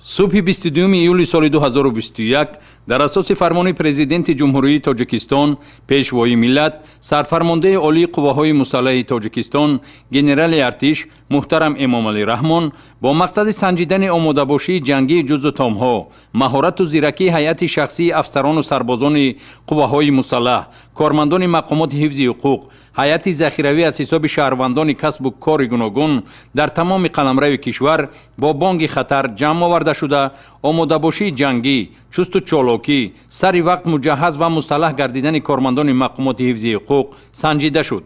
Субҳи 22 июли соли 2021 дар асоси фармони Президенти Ҷумҳурии Тоҷикистон, Пешвои миллат, Сарфармондаи Олии Қувваҳои Мусаллаҳи Тоҷикистон, генерали артиш муҳтарам Эмомалӣ Раҳмон бо мақсади санҷидани омодабошии ҷангии ҷузу томҳо, маҳорату зиракии ҳайати шахсии афсарону сарбозони қувваҳои мусаллаҳ, кормандони мақомоти ҳифзи ҳуқуқ, ҳайати захиравӣ аз ҳисоби шаҳрвандони касбу кори гуногун дар тамоми қаламрави кишвар бо бонги хатар ҷамъ оварда шуда, омодабошии ҷангӣ, чусту чолокӣ, сари вақт муҷаҳҳаз ва мусаллаҳ гардидани кормандони мақомоти ҳифзи ҳуқуқ санҷида шуд.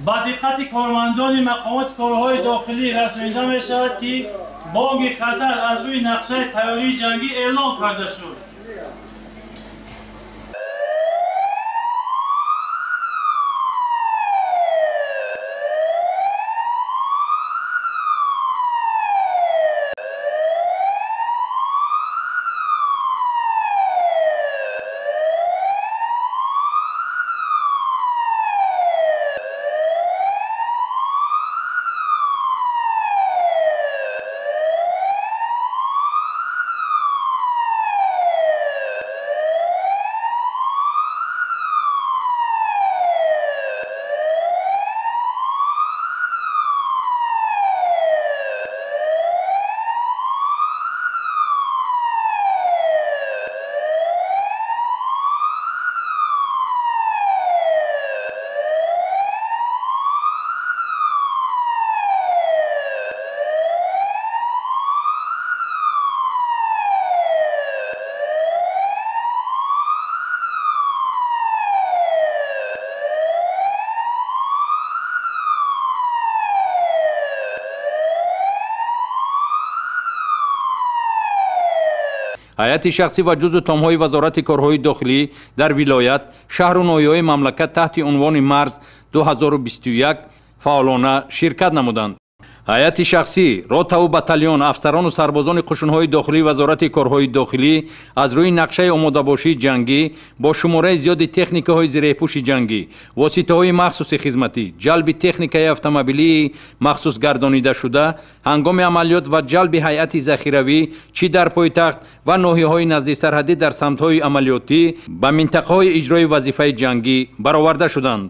Ба диққати кормандони мақомоти корҳои дохилӣ расонида мешавад, ки бонги хатар аз рӯи нақшаи тайёрии ҷангӣ эълон карда шуд. Ҳайати шахсӣ ва ҷузу томҳои Вазорати корҳои дохилӣ дар вилоят, шаҳру ноҳияҳои мамлакат таҳти унвони марз 2021 фаъолона ширкат намуданд. Ҳайати шахсӣ, ротаву батальон, афсарону сарбозони қушунҳои дохилии Вазорати корҳои дохилӣ аз рӯи нақшаи омодабошии ҷангӣ бо шумораи зиёди техникаҳои зиреҳпӯши ҷангӣ, воситаҳои махсуси хизматӣ, ҷалби техникаи автомобилии махсус гардонидашуда ҳангоми амалиёт ва ҷалби ҳайати захиравӣ чӣ дар пойтахт ва ноҳияҳои наздисарҳадӣ дар самтҳои амалиётӣ ба минтақаҳои иҷрои вазифаи ҷангӣ бароварда шуданд.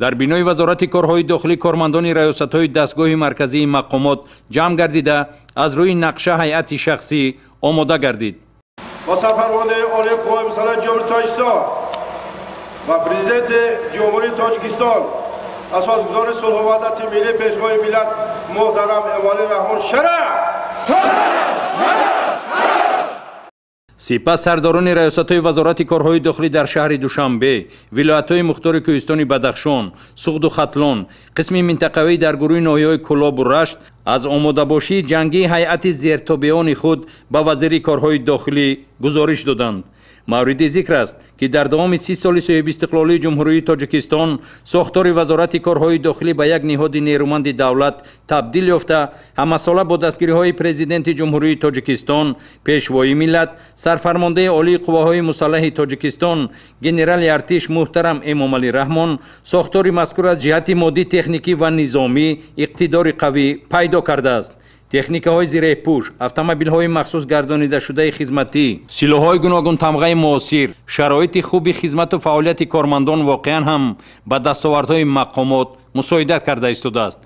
Дар бинои Вазорати корҳои дохилӣ кормандони раёсатҳои дастгоҳи марказии мақомот ҷамъ гардида, аз рӯи нақша ҳайати шахсӣ омода гардид. Ба сарфармондаи Олии Қувваҳои Мусаллаҳи Ҷумҳурии Тоҷикистон ва Президенти Ҷумҳурии Тоҷикистон, асосгузори сулҳу ваҳдати миллӣ, Пешвои миллат муҳтарам Эмомалӣ Раҳмон шараф! Сипас сардорони раёсатҳои Вазорати корҳои дохилӣ дар шаҳри Душанбе, вилоятҳои мухтори Кӯҳистони Бадахшон, Суғду Хатлон, қисми минтақавӣ дар гурӯҳи ноҳияҳои Кӯлобу Рашт аз омодабошии ҷангии ҳайати зертобеони худ ба вазири корҳои дохилӣ гузориш доданд. Мавриди зикр аст, ки дар давоми 30 соли соҳибистиқлолии Ҷумҳурии Тоҷикистон сохтори Вазорати корҳои дохилӣ ба як ниҳоди нерӯманди давлат табдил ёфта, ҳамасола бо дастгириҳои Президенти Ҷумҳурии Тоҷикистон, Пешвои миллат, сарфармондаи Олии Қувваҳои Мусаллаҳи Тоҷикистон, генерали артиш муҳтарам Эмомалӣ Раҳмон сохтори мазкур аз ҷиҳати моддӣ, техникӣ ва низомӣ иқтидори қавӣ пайдо кардааст. Техникаҳои зиреҳпӯш, автомобилҳои махсус гардонидашудаи хизматӣ, силоҳҳои гуногунтамғаи муосир, шароити хуби хизмату фаъолияти кормандон воқеан ҳам ба дастовардҳои мақомот мусоидат карда истодааст.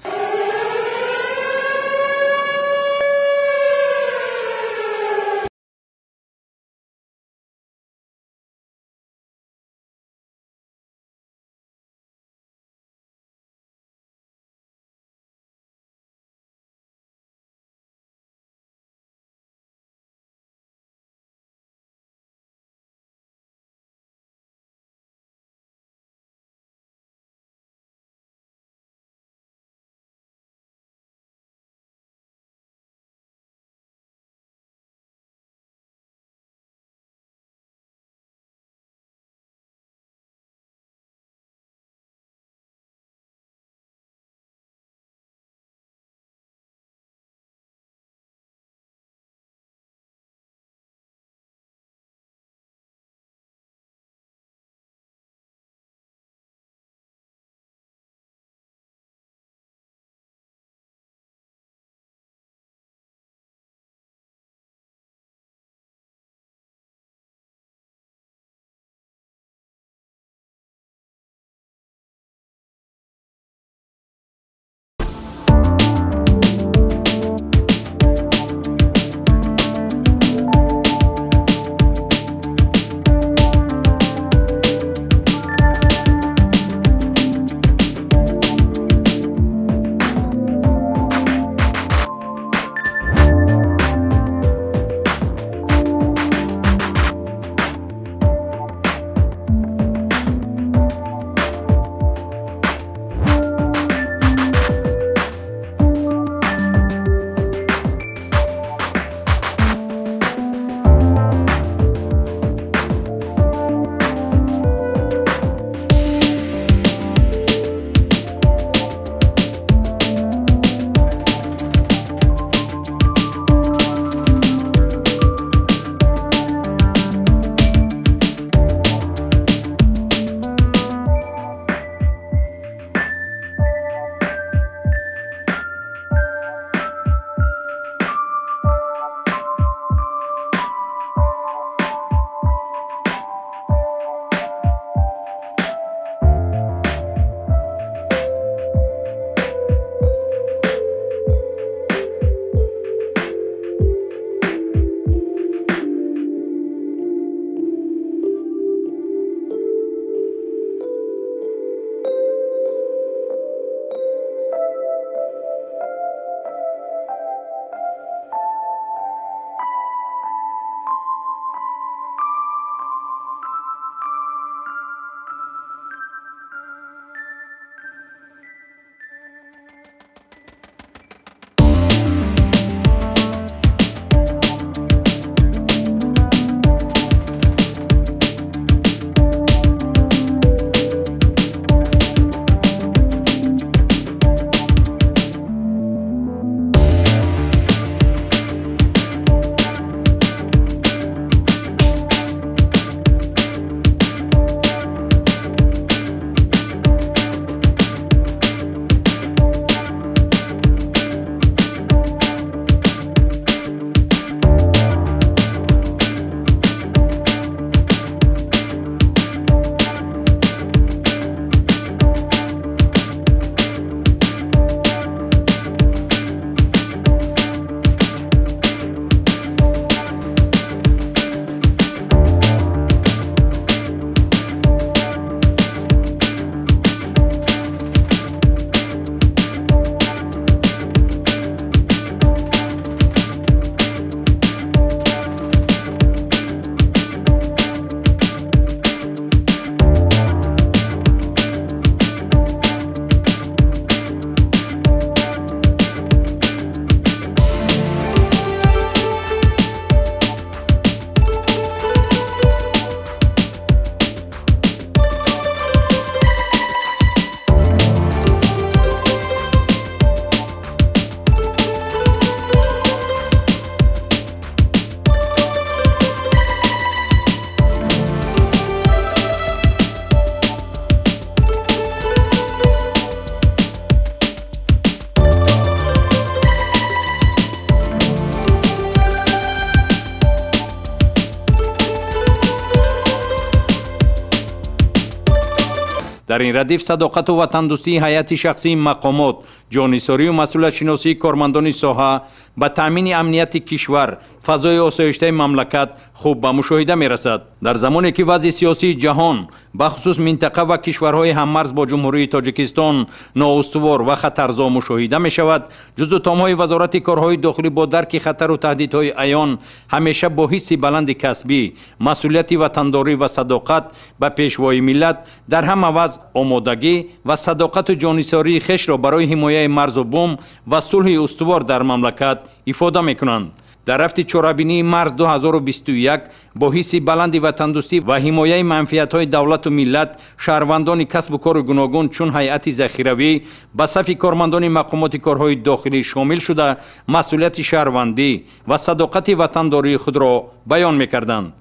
Дар ин радиф садоқату ватандӯстии ҳайати шахсии мақомот, ҷоннисорию масъулиятшиносии кормандони соҳа ба таъмини амнияти кишвар, фазои осоиштаи мамлакат хуб ба мушоҳида мерасад. Дар замоне ки вазъи сиёсии ҷаҳон, бахусус минтақа ва кишварҳои ҳаммарз бо Ҷумҳурии Тоҷикистон ноустувор ва хатарзо мушоҳида мешавад, ҷузъу томҳои Вазорати корҳои дохилӣ бо дарки хатару таҳдидҳои аён ҳамеша бо ҳисси баланди касбӣ, масъулияти ватандорӣ ва садоқат ба пешвои миллат дар ҳама вазъ омодагӣ ва садоқату ҷоннисории хешро барои ҳимояи марзу бум ва сулҳи устувор дар мамлакат ифода мекунанд. Дар рафти чорабинии марз 2021 бо ҳисси баланди ватандӯстӣ ва ҳимояи манфиатҳои давлату миллат шаҳрвандони касбу кори гуногун чун ҳайати захиравӣ ба сафи кормандони мақомоти корҳои дохилӣ шомил шуда, масъулияти шаҳрвандӣ ва садоқати ватандории худро баён мекарданд.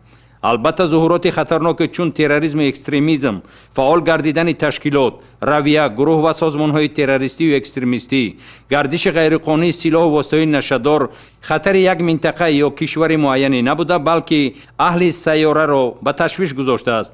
Албатта, зуҳуроти хатарноке чун терроризму экстремизм, фаъол гардидани ташкилот, равия, гурӯҳ ва созмонҳои террористию экстремистӣ, гардиши ғайриқонунии силоҳу воситаҳои нашадор хатари як минтақа ё кишвари муайяне набуда, балки аҳли сайёраро ба ташвиш гузоштааст.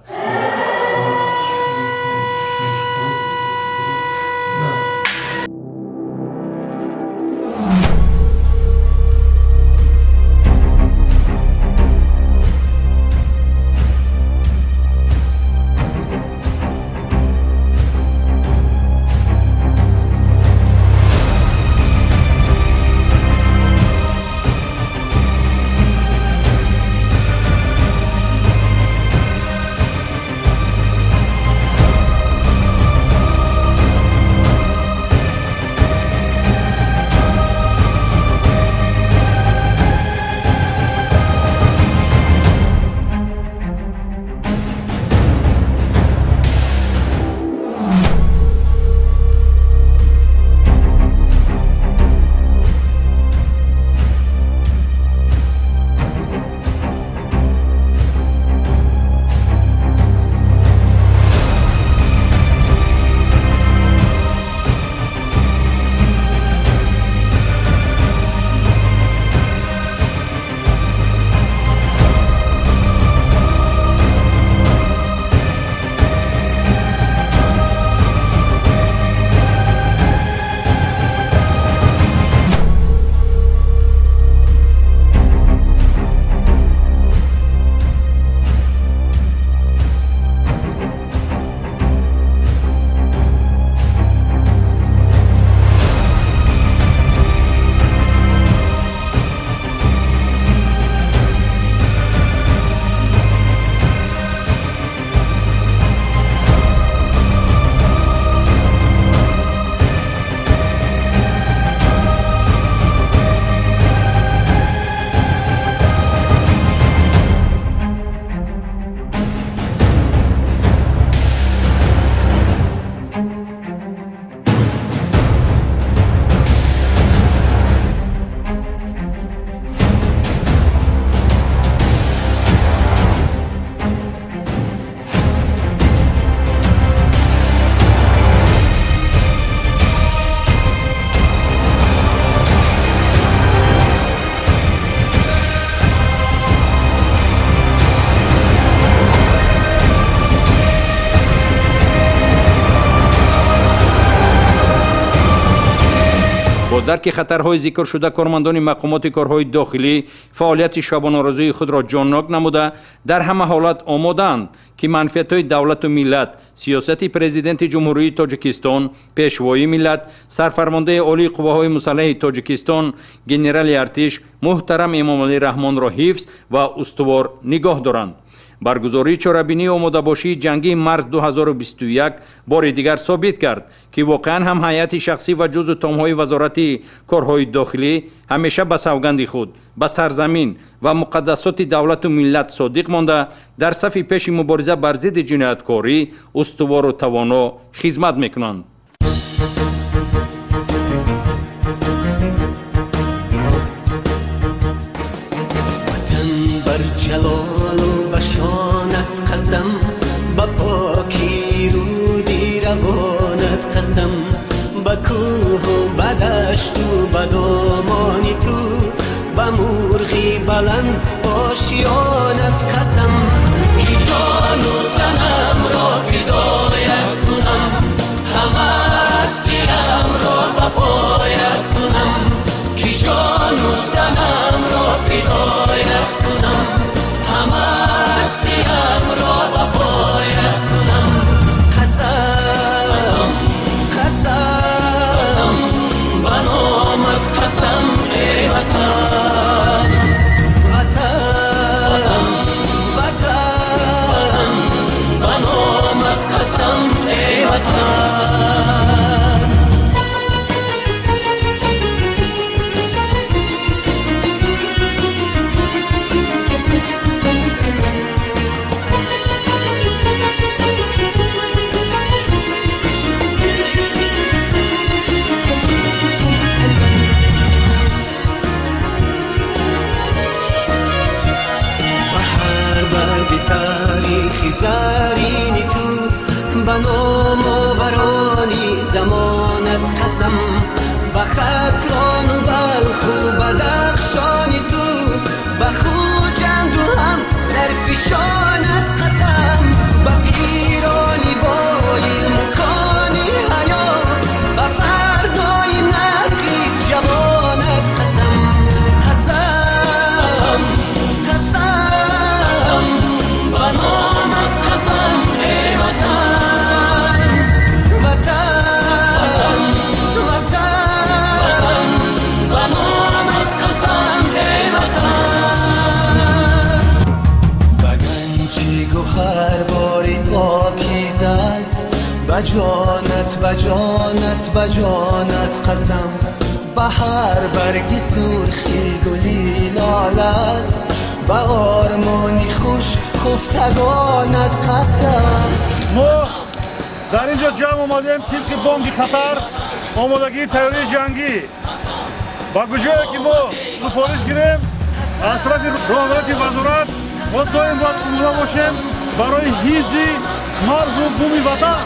Бо дарки хатарҳои зикршуда кормандони мақомоти корҳои дохилӣ фаъолияти шабонарӯзии худро ҷоннок намуда, дар ҳама ҳолат омодаанд, ки манфиатҳои давлату миллат, сиёсати Президенти Ҷумҳурии Тоҷикистон, Пешвои миллат, Сарфармондаи Олии Қувваҳои Мусаллаҳи Тоҷикистон, генерали артиш муҳтарам Эмомалӣ Раҳмонро ҳифз ва устувор нигоҳ доранд. Баргузории чорабинии омодабошии ҷангии марз 2021 бори дигар собит кард, ки воқеан ҳам ҳайати шахсӣ ва ҷузъу томҳои Вазорати корҳои дохилӣ ҳамеша ба савганди худ, ба сарзамин ва муқаддасоти давлату миллат содиқ монда, дар сафи пеши мубориза бар зидди ҷинояткорӣ устувору тавоно хизмат мекунанд. قسم با پاکی رودی روانت قسم با کوه و با دشت و با دامان تو با مرغی بلند آشیانت قسم که جان و تنم را فدایت کنم. Хатлону Балху Бадахшони ту, ба Хуҷанду ҳам Зарфишонат қасам, ба пирони бо илму кони ҳаё, ба фардои насли ҷавонат қасам. Қасам, қасам, ба номат қасам, эй Ватан, Ватан, Ватан, ба номат қасам, эй Ватан. Ба ганҷи гавҳарбори покизат, ба ҷонат, ба ҷонат, ба ҷонат қасам, ба ҳар барги сурхи гули лолат, ба ормони хуш хуфтагонат қасам. Мо дар ин ҷо ҷамъ омадем тибқи бонги хатар, омодагии тайёрии ҷангӣ. Ба куҷое ки мо супориш гирем аз тарафи роҳбарияти вазорат, мо доим бояд омода бошем барои ҳифзи марзу буми Ватан.